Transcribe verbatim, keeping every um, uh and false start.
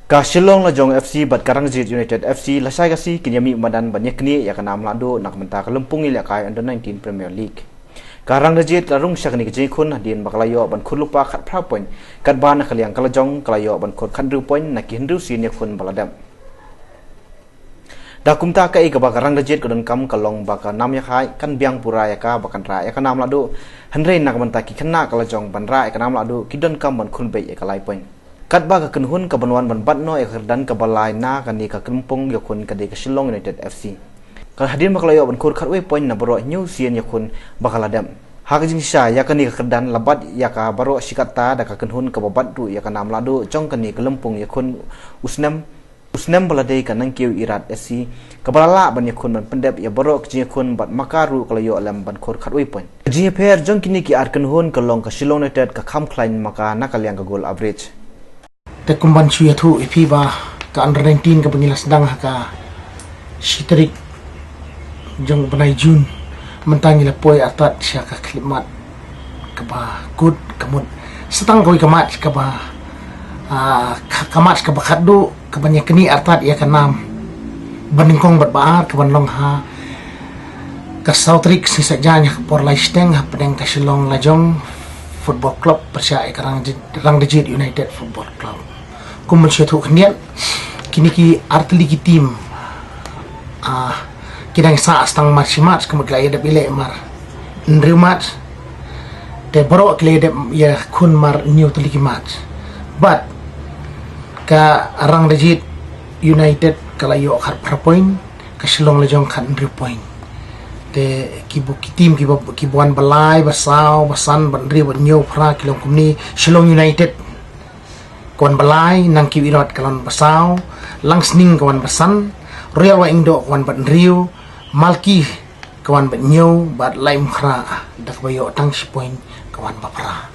Ka Shillong Lajong F C bad ka Rangjit United F C lashai ka sngi kin ïamih madan ban ïaknieh ïa ka nam lahduh na ka bynta ka lympung ïalehkai Under nineteen Premier League. Ka Rangjit la rung sha kane ka jingïakhun hadien ba ka la ïoh ban khur lypa khatphra point, katba na ka liang ka Lajong ka la ïoh ban khur khathynriew point na ki hynriew sien ïakhun ba la dep. Da kumta kaei kaba ka Rangjit ka donkam ka long ba ka nam ïalehkai kan biang pura ïa ka ba kan rah ïa ka nam lahduh, hynrei na ka bynta ki khynnah ka Lajong ban rah ïa ka nam lahduh ki donkam ban khur beit ïa ka lai point. Katba ka kynhun ka ban wan ban bat noh ïa ka kyrdan kaba lai na kane ka lympung ïakhun ka dei ka Shillong United F C. Ka hadien ba ka la ïoh ban khur khatwei point na baroh hynñiew sien ïakhun ba ka la dep. Ha ka jingshisha ïa kane ka kyrdan la bat ïa ka baroh shi katta da ka kynhun kaba bat ruh ïa ka nam lahduh jong kane ka lympung ïakhun u snem u snem ba la dei ka Nangkiew Irrawaddy S C kaba la lah ban ïakhun ban pyndep ïa baroh ka jingïakhun bad ma ka ruh ka la ïoh lem ban khur khatwei point. Ka jingïapher jong kine ki ar kynhun ka long ka Shillong United ka kham khlaiñ ma ka na ka liang ka goal average. Te kum ban shu ïathuh ïa phi ba ka Under nineteen kaba ngi la sdang ha ka shi tarik jong u bnai June, mynta ngi la poi artat sha ka khyllipmat kaba kut ka mut sa tang kawei ka match kaba, ah, ka, ka match kaba khatduh kaban ïaknieh artat ïa ka nam banyngkong bad ba ar kaban long ha ka saw tarik sngi Saitjaiñ ha ka por lai shiteng hapdeng ka Shillong Lajong Football Club pyrshah ïa ka Rangjit, Rangjit United Football Club. Kum ban shu ïathuh khyndiat, kine ki artylli ki team, ah, ki dang sah sdang mar shi match, ka mut ki la ïadep ïaleh mar hynriew match. Te baroh ki la ïadep ïakhun mar hynñiew tylli ki match. Bad ka Rangjit United ka la ïoh khatphra point, ka Shillong Lajong khathynriew point. Te ki bu, ki team kiba, kiba wan ba lai, ba saw, ba san, ba hynriew, ba hynñiew, phra ki long kumne: Shillong United ka wan ba lai, Nangkiew Irrawaddy ka wan ba saw, Langsning ka wan ba san, Royal Wahingdoh ka wan ba hynriew, Malki ka wan ba hynñiew, bad Laitumkhrah da kaba ïoh tang shi point ka wan ba phra.